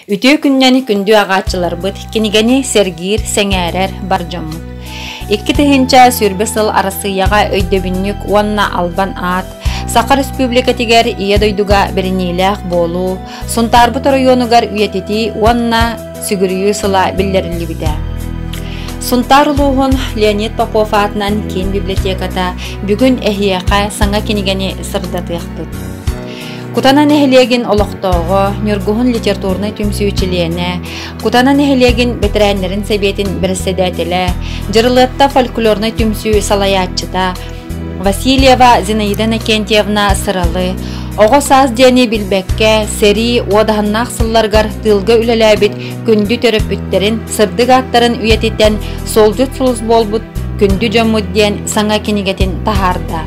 Үтүө күнүнэн күндү ааҕааччыларбыт, кинигэни сэргиир, сэҥээрэр бар дьоммут. 2020 сыл Арассыыйаҕа өйдөбүнньүк уонна албан аат, Саха Республикатыгар Ийэ дойдуга бэриниилээх буолуу, Сунтаарбыт оройуонугар үйэтитии уонна сүгүрүйүү сыла биллэриллибитэ. Сунтаар улууһун Леонид Попов аатынан киин библиотеката бүгүн эһиэхэ саҥа кинигэни сырдатыахпыт. Кутана нэһилиэгин олохтооҕо, Ньургуһун литературнай түмсүү чилиэнэ, Кутана нэһилиэгин бэтэрээннэрин сэбиэтин бэрэссэдээтэлэ, Дьырылыатта фольклорнай түмсүү салайааччыта Васильева Зинаида Иннокентьевна Сыралы, оҕо саас диэни билбэккэ, сэрии уодаһыннаах сылларыгар тыылга үлэлээбит күндү төрөппүттэрин сырдык ааттарын үйэтитэн суолдьут сулус буолбут күндү дьоммут диэн саҥа кинигэтин таһаарда.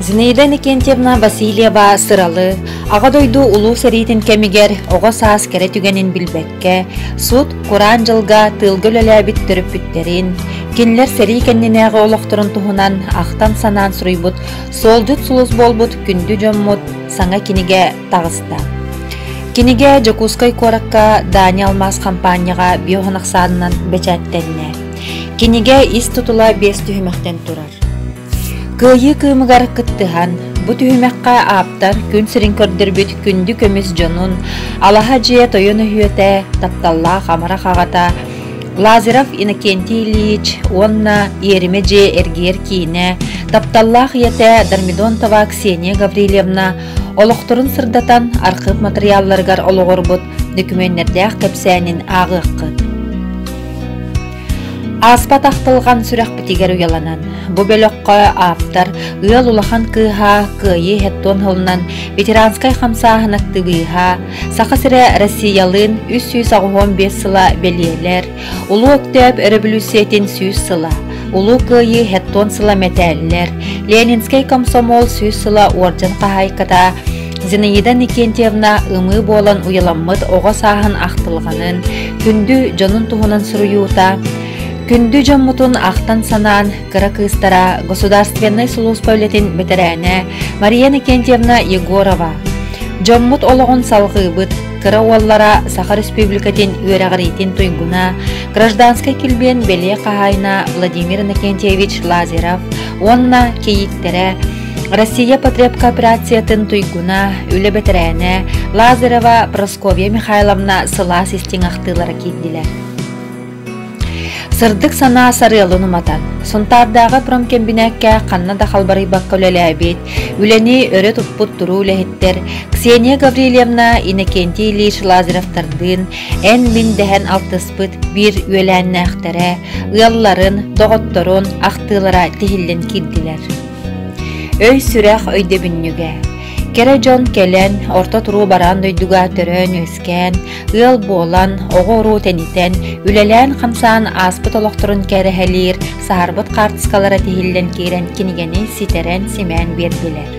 Зинаида Иннокентьевна Васильева Сыралы Аҕа дойду Улуу сэриитин кэмигэр оҕо саас кэрэ түгэнин билбэккэ, сут, кураан дьылга тыылга үлэлээбит төрөппүттэрин, кинилэр сэрии кэннинээҕи олохторун туһунан ахтан-санаан суруйбут суолдьут сулус буолбут күндү дьоммут саҥа кинигэ таҕыста. Кинигэ Дьокуускай куоракка Дани Алмаас хампаанньаҕа биоһун ахсаанынан бэчээттэннэ. Кинигэ ис тутула биэс түһүмэхтэн турар. Кыайыы кыымыгар кыттыһан, бу түһүмэххэ ааптар күн сирин көрдөрбүт күндү көмүс дьонун, алаһа дьиэ тойон өһүөтэ, тапталлаах амарах аҕата Лазарев Иннокентий Ильич уонна иэримэ дьиэ эргийэр киинэ, тапталлаах ийэтэ Дормидонтова Ксения Гаврильевна олохторун сырдатан архыып матырыйаалларыгар олоҕурбут дөкүмүөннэрдээх кэпсээнин ааҕыаххыт. Ааспат ахтылҕан сүрэхпитигэр уйаланан, бу бөлөххө ааптар ыал улахан кыыһа Кыайыы хеттон сылынан ветеранскай хамсааһын актыбыыһа, Саха сирэ Россиялыын 385 сыла бэлиэлэр, Улуу Өктөөп өрөбүлүүссүйэтин 100 сыла, Улуу Кыайыы хеттон сыла мэтээллэр, Ленинскэй комсомол 100 сыла уордьан хаһаайката Зинаида Никентьевна ымыы буолан уйаламмыт оҕо сааһын ахтылҕанын, күндү дьонун туһунан суруйуута, күндү дьоммутун ахтан-санаан кыра кыыстара государственнай сулууспа үлэтин бэтэрээнэ Мария Никентьевна Егорова дьоммут олоҕун салҕыыбыт, кыра уоллара Саха Республикатын үөрэҕириитин туйгуна, гражданскай килбиэн бэлиэ хаһаайына Владимир Иннокентьевич Лазарев уонна кийииттэрэ Россия потребкооперациятын туйгуна, үлэ бэтэрээнэ Лазарева Прасковья Михайловна сылаас истиҥ ахтыылара киирдилэр. Сырдык санаа сарыалын уматан, Сунтаардааҕы промкэмбинээккэ ханна да халбарыйбакка үлэлээбит, үлэни өрө туппут туруу үлэһиттэр Ксения Гаврильевна, Иннокентий Ильич Лазаревтардыын эн-мин дэһэн алтыспыт биир үөлээннээхтэрэ, ыалларын, доҕотторун ахтыылара тиһиллэн киирдилэр. Өй-сүрэх өйдөбүнньүгэ. Кэрэ дьон кэлэн, орто туруу бараан дойдуга төрөөн-үөскээн, ыал буолан, оҕо-уруу тэнитэн, үлэлээн-хамсаан ааспыт олохторун кэрэһэлиир саһарбыт хаартыскалара тиһиллэн киирэн кинигэни ситэрэн-симээн биэрдилэр.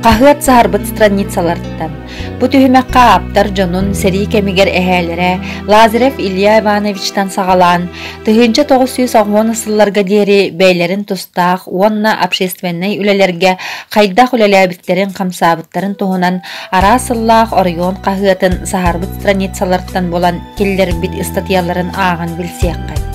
Хаһыат саһарбыт страницаларыттан Бу түһүмэххэ ааптар дьонун сэрии кэмигэр эһээлэрэ Лазарев Илья Ивановичтан саҕалаан 1990 сылларга диэри бэйэлэрин тустаах уонна общественнай үлэлэргэ хайдах үлэлээбиттэрин-хамсаабыттарын туһунан араас сыллаах оройуон хаһыатын саһарбыт страницаларыттан булан киллэрбит ыстатыйаларын ааҕан билсиэххит.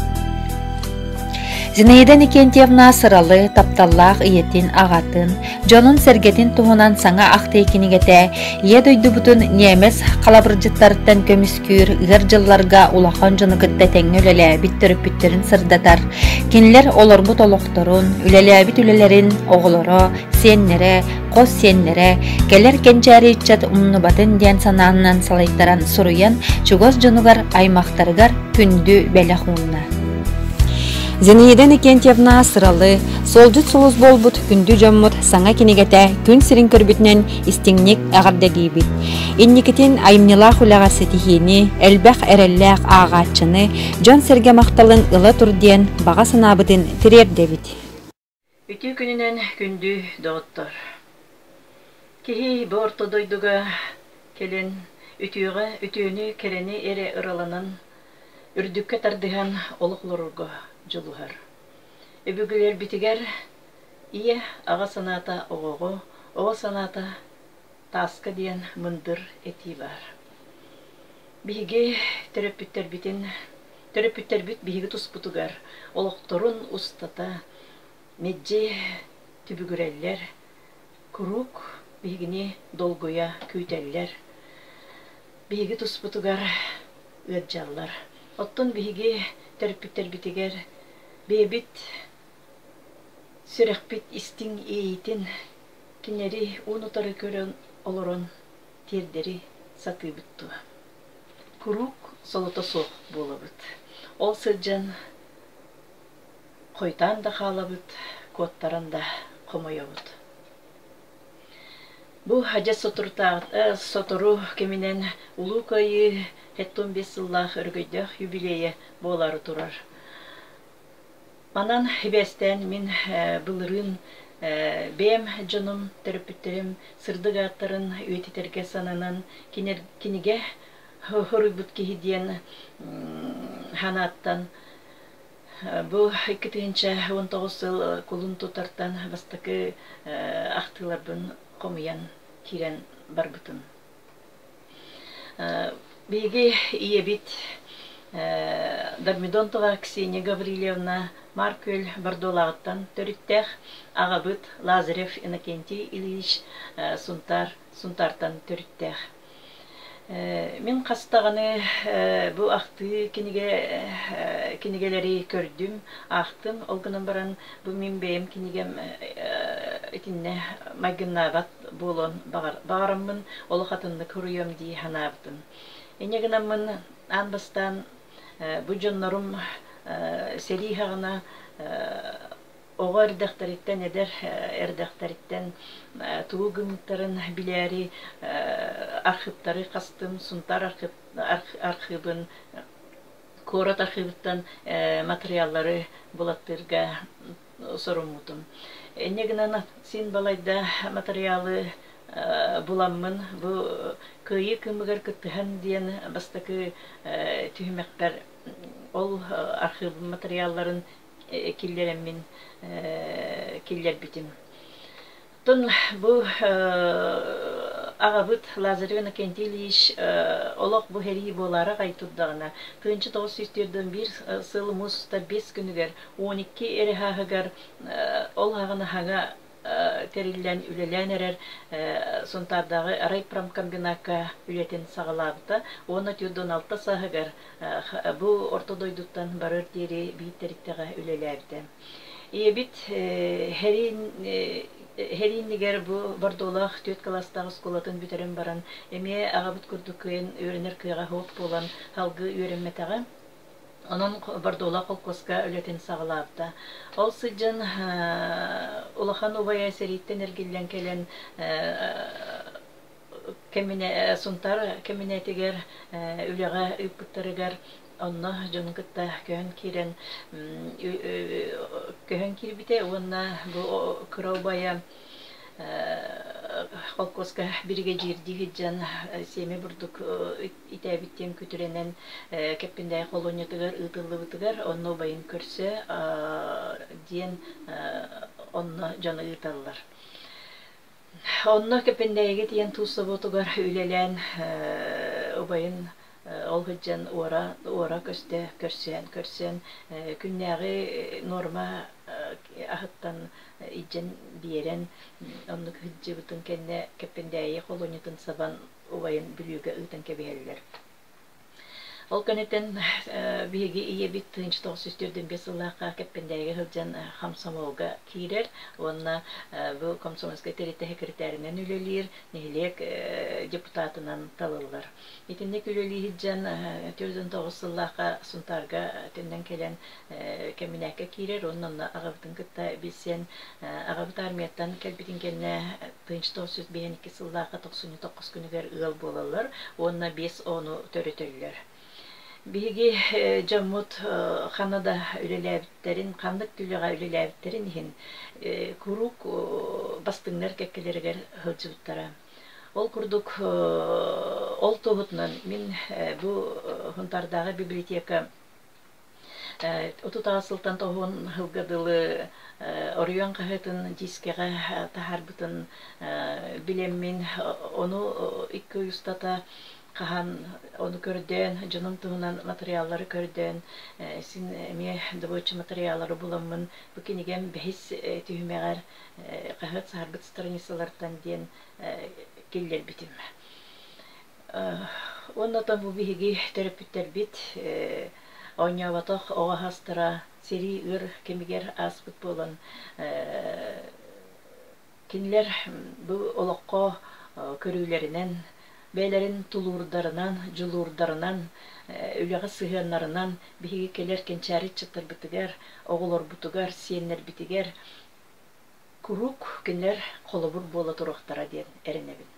Зинаида Никентьевна сыралы, тапталлаах ийэтин, аҕатын, дьонун-сэргэтин туһунан саҥа ахтыы кинигэтэ Ийэ дойдубутун ньиэмэс халабырдьыттарыттан көмүскүүр ыар дьылларга улахан дьону кытта тэҥҥэ үлэлээбит төрөппүттэрин сырдатар, кинилэр олорбут олохторун, үлэлээбит үлэлэрин оҕолоро, сиэннэрэ, хос сиэннэрэ, кэлэр кэнчээри ыччат умнубатын диэн санаанан салайтаран суруйан чугас дьонугар, аймахтарыгар күндү бэлэх уунна. Зинаида Иннокентьевна сыралы, суолдьут сулус буолбут күндү дьоммут саҥа кинигэтэ күн сирин көрбүтүнэн истиҥник эҕэрдэлиибит. Инникитин айымньылаах үлэҕэ ситиһиини, элбэх эрэллээх ааҕааччыны, дьон-сэргэ махталын ыла тур диэн баҕа санаабытын тириэрдэбит. Үтүө күнүнэн күндү доҕоттор! Киһи бу орто дойдуга кэлэн үтүөҕэ үтүөнү кэрэни эрэ ыраланан, үрдүккэ тардыһан олох олорорго дьулуһар. Өбүгэлэрбитигэр ийэ, аҕа санаата оҕоҕо, оҕо санаата. Тааска диэн мындыр этии баар. Биһиги төрөппүттэрбитин, төрөппүттэрбит биһиги туспутугар олохторун устата мэлдьи түбүгүрэллэр, куруук биһигини долгуйа күүтэллэр, биһиги туспутугар ыалдьаллар. Оттон биһиги төрөппүттэрбитигэр бэйэбит сүрэхпит истиҥ иэйиитин кинилэри уун-утары көрөн олорон тиэрдэри сатыыбыт дуо? Куруук солото суох буолабыт. Ол сылдьан хойутаан да хаалабыт, куоттаран да хомойобут. Бу адьас сотору кэминэн Улуу Кыайыы 75 сыллаах өрөгөйдөөх юбилейа буолаары турар. Манан сибээстээн мин былырыын бэйэм дьонум, төрөппүттэрим сырдык ааттарын үйэтитэргэ сананан кинигэ хоруйбут киһи диэн санааттан бу 2019 сыл кулун тутартан бастакы ахтыыларбын хомуйан киирэн барбытым. Биһиги ийэбит Дормидонтова Ксения Гаврильевна Маар Күөл Бордуолааҕыттан төрүттээх, аҕабыт Лазарев Иннокентий Ильич Сунтаар Сунтаартан төрүттээх. Мин хас даҕаны бу ахтыы кинигэ кинигэлэри көрдүм, аахтым. Ол гынан баран бу мин бэйэм кинигэм итиннэ майгыннаабат буолуон баҕараммын олох атыннык суруйуом дии санаабытым. Инньэ гынаммын аан бастаан бу дьоннорум сэрии саҕана оҕо эрдэхтэриттэн, эдэр эрдэхтэриттэн тугу гыммыттарын билээри архыыптары хастым, Сунтаар архыыбын, куорат архыыбыттан матырыйааллары булаттыырга соруммутум. Инньэ гынан син балайда матырыйаалы буламмын бу Кыайыы кыымыгар кыттыһан диэн бастакы түһүмэхпэр ол архыыбым матырыйаалларын киллэрэммин киллэрбитим. Оттон бу аҕабыт Лазарев Иннокентий Ильич олох бу сэрии буолаары аҕай турдаҕына, 1941 сыл муус устар биэс күнүгэр 12 эрэ сааһыгар ол аҕына саҥа тэриллэн үлэлээн эрэр Сунтаардааҕы райпромкомбинакка үлэтин саҕалаабыта уонна 46 сааһыгар бу орто дойдуттан барыар диэри биир тэрилтэҕэ үлэлээбитэ. Ийэбит Һэрииннигэр бу Бордуолаах түөрт кылаастаах оскуолатын бүтэрэн баран, эмиэ аҕабыт курдук кыайан үөрэнэр кыаҕа суох буолан, салгыы үөрэммэтэҕэ. Онон Бордуолаах холкуоска үлэтин саҕалаабыта. Ол сылдьан улахан убайа сэрииттэн эргиллэн кэлэн Сунтаар кэминээтигэр үлэҕэ ыыппыттарыгар онно дьону кытта көһөн киирэн көһөн киирбитэ уонна бу кыра убайа холкуоска биригэдьиирдии сылдьан сиэмэ бурдук итээбит диэн күтүрэнэн Кэппиндээйи холуонньатыгар ыытыллыбытыгар онно убайын көрсө диэн онно дьону ыыталлар. Онно Кэппиндээйигэ тиийэн туус собуотугар үлэлээн убайын ол сылдьан уора уора көстө көрсөн көрсөн күннээҕи нуорма аһыттан илдьэн биэрэн оннук сылдьыбытын кэннэ Кэппиндээйи холуонньатын сабан убайын Бүлүүгэ ыытан кэбиһэллэр. Ол кэнниттэн биһиги ийэбит 1945 сыллаахха Кэппэндээйигэ сылдьан комсомолга киирэр уонна бу комсомольскай тэрилтэ секретарынан үлэлиир, нэһилиэк депутатынан талыллар. Итинник үлэлии сылдьан 49 сыллаахха Сунтаарга төннөн кэлэн кэминээккэ киирэр уонна онно аҕабытын кытта билсэн, аҕабыт армияттан кэлбитин кэннэ 1952 сыллаахха тохсунньу тоххус күнүгэр ыал буолаллар уонна биэс оҕону төрөтөллөр. Биһиги дьоммут ханна да үлэлээбиттэрин, ханнык да үлэҕэ үлэлээбиттэрин иһин куруук бастыҥнар кэккэлэригэр сылдьыбыттара. Ол курдук ол туоһутунан мин бу Сунтаардааҕы библиотека. 38 сылтан тоһуон сылга дылы оройуон хаһыатын дискэҕэ таһаарбытын билэммин, ону икки ый устата хаһан ону көрдөөн, дьонум туһунан матырыйааллары көрдөөн, син эмиэ добуочча матырыйааллары буламмын, бу кинигэм бэһис түһүмэҕэр хаһыат саһарбыт страницалартан диэн киллэрбитим. Уонна оттон бу биһиги төрөппүттэрбит оонньооботох оҕо саастара сэрии ыар кэмигэр ааспыт буолан, кинилэр бу олоххо көрүүлэринэн, бэйэлэрин тулуурдарынан, дьулуурдарынан, үлэҕэ сыһыаннарынан биһиги кэлэр кэнчээри ыччаттарбытыгар, оҕолорбутугар, сиэннэрбитигэр куруук кинилэр холобур буола туруохтара диэн эрэнэбин.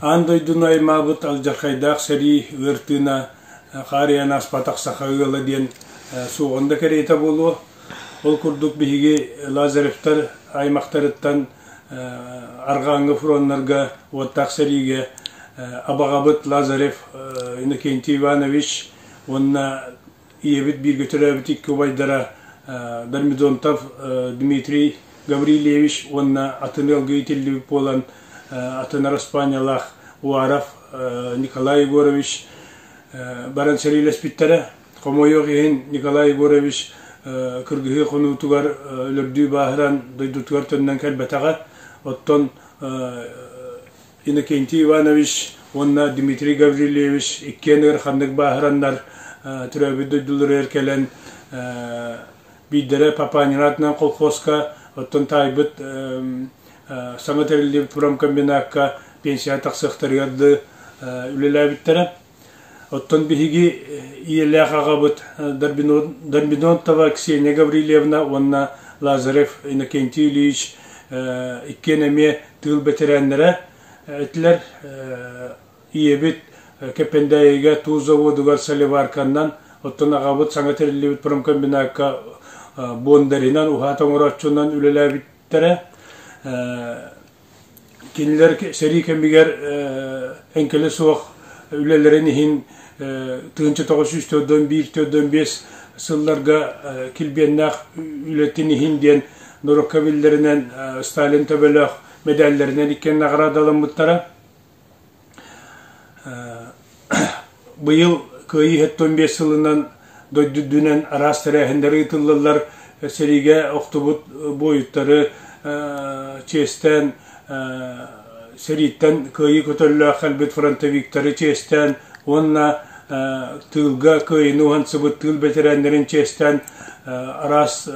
Аан дойдуну аймаабыт алдьархайдаах сэрии ыар тыына хаарыйан ааспатах саха ыала диэн суоҕун да кэриэтэ буолуо. Ол курдук биһиги Лазаревтар аймахтарыттан арҕааҥҥы фроннарга уоттаах сэриигэ абаҕабыт Лазарев Иннокентий Иванович уонна ийэбит бииргэ төрөөбүт икки убайдара Дормидонтов Дмитрий Гаврильевич уонна атын ыалга иитиллибит буолан атын араспаанньалаах Уаров Николай Егорович баран сэриилэспиттэрэ. Хомойуох иһин Николай Егорович кыргыһыы хонуутугар өлөрдүү бааһыран дойдутугар төннөн кэлбэтэҕэ. Оттон Иннокентий Иванович уонна Дмитрий Гаврильевич иккиэн ыараханнык бааһыраннар төрөөбүт дойдуларыгар кэлэн биирдэрэ Папанина аатынан колхозка, оттон таайбыт саҥа тэриллибит промкомбинакка пенсияҕа тахсыахтарыгар дылы үлэлээбиттэрэ. Оттон биһиги ийэлээх аҕабыт Дормидонтова Ксения Гаврильевна уонна Лазарев Иннокентий Ильич иккиэн эмиэ тыыл бэтэрээннэрэ этилэр. Ийэбит Кэппэндээйигэ туус заводугар соливарканнан, оттон аҕабыт саҥа тэриллибит промкомбинакка бондаринан, уһаат оҥорооччунан үлэлээбиттэрэ. Кинилэр сэрии кэмигэр эҥкилэ суох үлэлэрин иһин 1941-45 сылларга килбиэннээх үлэтин иһин диэн норуокка биллэринэн Сталин төбөлөөх мэдээллэринэн иккиэн наҕараадаламмыттара. Быйыл Кыайыы 75 сылынан дойду үрдүнэн араас тэрээһиннэр ыытыллаллар. Сэриигэ охтубут буойуттары чиэстээн, сэрииттэн кыайыы көтөллөөх кэлбит фронтовиктары чиэстээн уонна тыылга кыайыыны уһансыбыт тыыл бэтэрээннэрин чиэстээн араас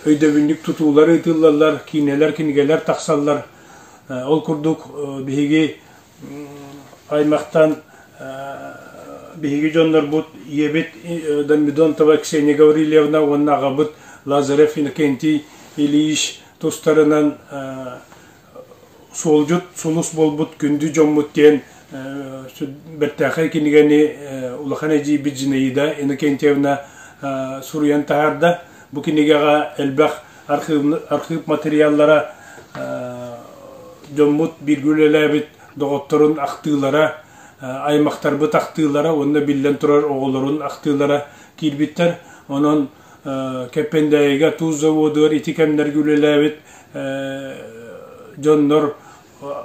өйдөбүнньүк тутуулар ыытыллаллар, киинэлэр, кинигэлэр тахсаллар. Ол курдук биһиги аймахтан биһиги дьоннорбут ийэбит Дормидонтова Ксения Гаврильевна уонна аҕабыт Лазарев Иннокентий Ильич тустарынан суолдьут сулус буолбут күндү дьоммут диэн бэртээхэй кинигэни улахан эдьиийбит Зинаида Иннокентьевна суруйан таһаарда. Бу кинигэҕэ элбэх архыып материаллара дьоммут бииргэ үлэлээбит доҕотторун ахтыылара, аймахтарбыт ахтыылара уонна биллэн турар оҕолорун ахтыылара киирбиттэр. Онон Кэппэндээйигэ туус заводугар ити кэмнэргэ үлэлээбит дьоннор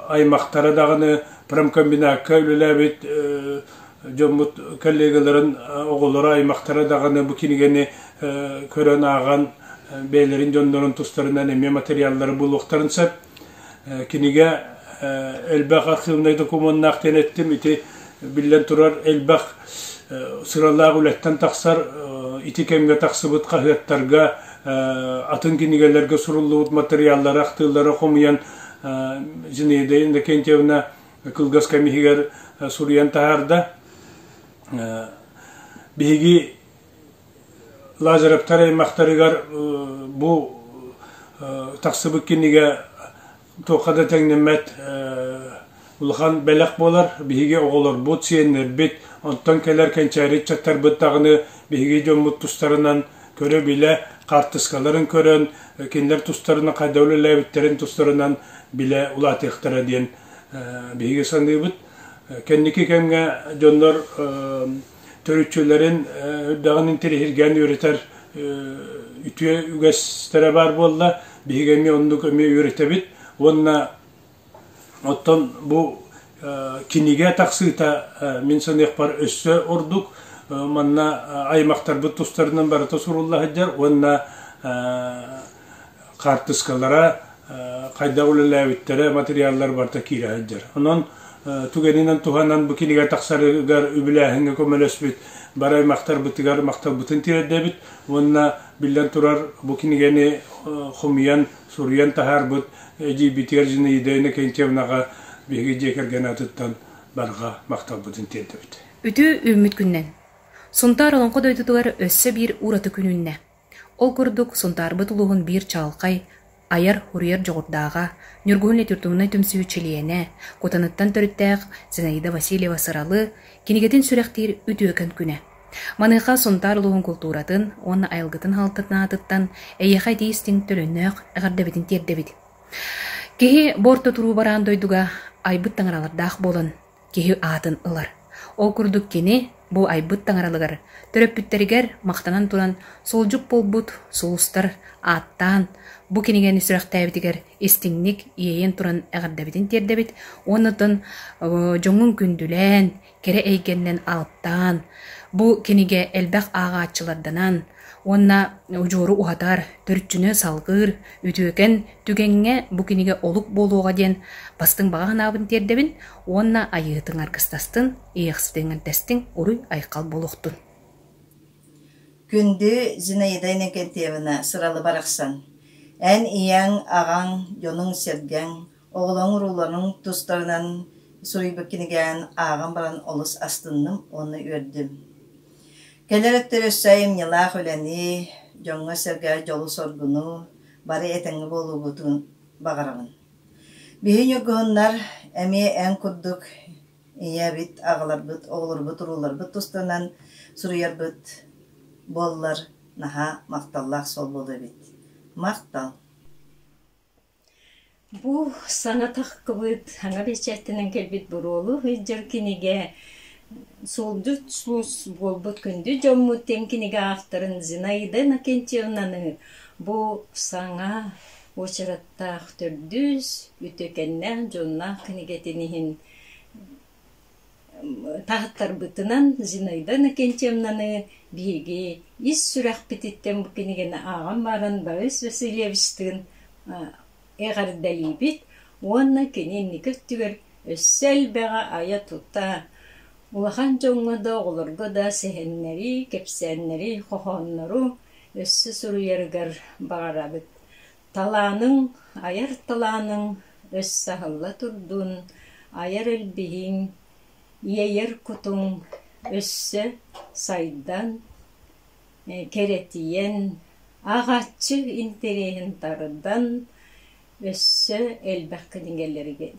аймахтара даҕаны промкомбинакка үлэлээбит дьоммут коллегаларын оҕолоро аймахтара даҕаны бу кинигэни көрөн ааҕан бэйэлэрин дьоннорун тустарынан эмиэ материаллары булуохтарын сөп. Кинигэ элбэх архивнай докумуоннаах диэн эттим. Ити биллэн турар элбэх сыралаах үлэттэн тахсар ити кэмҥэ тахсыбыт хаһыаттарга атын кинигэлэргэ суруллубут матырыйааллары ахтыылары хомуйан Зинаида Иннокентьевна кылгас кэм иһигэр суруйан таһаарда. Биһиги Лазаревтар аймахтарыгар бу тахсыбыт кинигэ туохха да тэҥнэммэт улахан бэлэх буолар. Биһиги оҕолорбут, сиэннэрбит, онтон кэлэр кэнчээри ыччаттарбыт даҕаны биһиги дьоммут тустарынан көрө-билэ, хаартыскаларын көрөн, кинилэр тустарынан хайдах үлэлээбиттэрин тустарынан билэ улаатыахтара диэн биһиги саныыбыт. Кэнники кэмҥэ дьоннор төрүччүлэрин үрдэҕин интэриэһиргээн үөрэтэр үтүө үгэстэрэ баар буолла. Биһиги эмиэ оннук эмиэ үөрэтэбит. Уонна оттон бу кинигэ тахсыыта мин саныахпар өссө ордук. Манна аймахтарбыт тустарынан барыта сурулла сылдьар уонна хаартыскалара хайдах үлэлээбиттэрэ материаллар барыта киирэ сылдьар. Онон түгэнинэн туһанан бу кинигэ тахсарыгар үбүлээһиҥҥэ көмөлөспүт бары аймахтарбытыгар махталбытын тиэрдэбит уонна биллэн турар бу кинигэни хомуйан суруйан таһаарбыт эдьиийбитигэр Зинаида Иннокентьевнаҕа биһиги дьиэ кэргэн аатыттан барҕа махталбытын тиэрдэбит. Үтүө үүммүт күнүнэн! Сунтаар Олоҥхо дойдутугар өссө биир ураты күн үүннэ. Ол курдук, Сунтаарбыт улууһун биир чаҕылхай, айар, уруйар дьоҕурдааҕа, Ньургуһун литературнай түмсүү чилиэнэ, Кутаныттан төрүттээх Зинаида Васильева-Сыралы кинигэтин сүрэхтиир үтүөкэн күнэ. Маныаха Сунтаар улууһун култууратын уонна айылгытын хаалтатын аатыттан эйиэхэ итии-истиҥ төлөннөөх эҕэрдэбитин тиэрдэбит. Киһи бу орто туруу бараан дойдуга айбыт таҥаралардаах буолан, киһи аатын ылар. Ол курдук кини бу айбыт таҥаралыгар, төрөппүттэригэр махтанан туран суолдьут буолбут сулустар ааттаан бу кинигэни сүрэхтээбитигэр истиҥник иэйэн туран эҕэрдэбитин тиэрдэбит уонна оттон дьоҥҥун күндүлээн, кэрэ эйгэннэн алыптаан, бу кинигэ элбэх ааҕааччыларданан уонна удьуору уһатар, төрүччүнү салгыыр үтүөкэн түгэҥҥэ бу кинигэ олук буолуоҕа диэн бастыҥ баҕа санаабын тиэрдэбин уонна айыытыҥ аргыстастын, иэхситиҥ уруй-айхал буолуохтун. Күндү Зинаида Иннокентьевна сыралы барахсан, эн ийэҥ, аҕаҥ, дьонуҥ-сэргэҥ, оҕолоруҥ-урууларыҥ тустарынан суруйбут кинигэҕин ааҕан баран олус астынным уонна үөрдүм. Кэлэр өттүгэр өссө айымньылаах үлэни, дьоҥҥо-сэргэҕэ дьолу-соргуну, бары этэҥҥэ буолуубутун баҕарабын. Биһи ньургуһуннар эмиэ эн курдук ийэбит, аҕаларбыт, оҕолорбут, урууларбыт тустарынан суруйарбыт буоллар наһаа махталлаах суол буолуо эбит. Махтал! Бу саҥа тахсыбыт, саҥа бэчээттэнэн кэлбит буруолу сылдьар кинигэ Суолдьут суос буолбут күндү дьоммут диэн кинигэ авторын Зинаида Иннокентьевнаны бу саҥа уочараттаах төрдүс, үтүөкэннээх дьонноох кинигэтин иһин таһыттарбытынан Зинаида Иннокентьевнаны биһиги ис сүрэхпититтэн бу кинигэни ааҕан баран Борис Васильевичтыын эҕэрдэлиибит уонна кини инники өттүгэр өссө элбэҕи айа-тута, улахан дьоҥҥо да, оҕолорго да сэһэннэри, кэпсээннэри, хоһооннору өссө суруйарыгар баҕарабыт. Талааныҥ, айар талааныҥ өссө аһылла турдун, айар илбиһиҥ, иэйэр кутуҥ өссө сайдан, кэрэтийэн, ааҕааччы интэриэһин тардан, өссө элбэх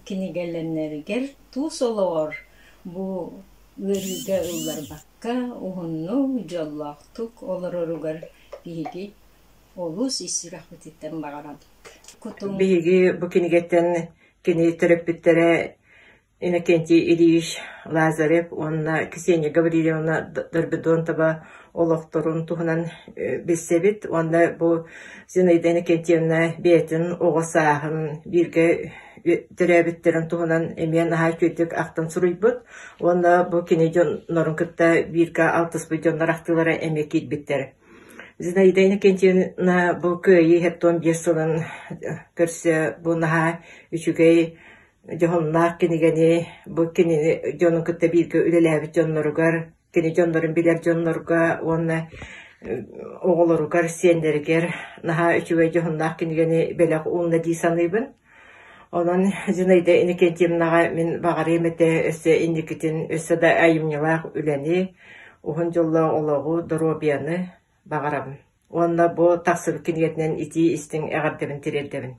кинигэлэнэригэр туус олоҕор бу ыарыыга ылларбакка уһуннук, дьоллоохтук олороругар биһиги олус ис сүрэхпититтэн баҕарабыт. Кутуҥ Биһиги бу кинигэттэн кини төрөппүттэрэ Иннокентий Ильич Лазарев уонна Ксения Гаврильевна Дорбидонтова олохторун туһунан билсэбит уонна бу Зинаида Иннокентьевна бэйэтин оҕо сааһын бииргэ төрөөбүттэрин туһунан эмиэ наһаа үчүгэйдик ахтан суруйбут уонна бу кини дьоннорун кытта бииргэ алтыспыт дьоннор ахтыылара эмиэ киирбиттэр. Зинаида Иннокентьевна бу Кыайыы 75 сылын көрсө бу наһаа үчүгэй дьоһуннаах кинигэни бу кинини дьону кытта бииргэ үлэлээбит дьонноругар, кини дьоннорун билэр дьоннорго уонна оҕолоругар, сиэннэригэр наһаа үчүгэй дьоһуннаах кинигэни бэлэх уунна дии саныыбын. Онон Зинаида Иннокентьевнаҕа мин баҕарыам этэ өссө инникитин өссө да айымньылаах үлэни, уһун дьоллоох олоҕу, доруобуйаны баҕарабын. Уонна бу тахсыбыт кинигэтинэн итии-истиҥ эҕэрдэбин тириэрдэбин.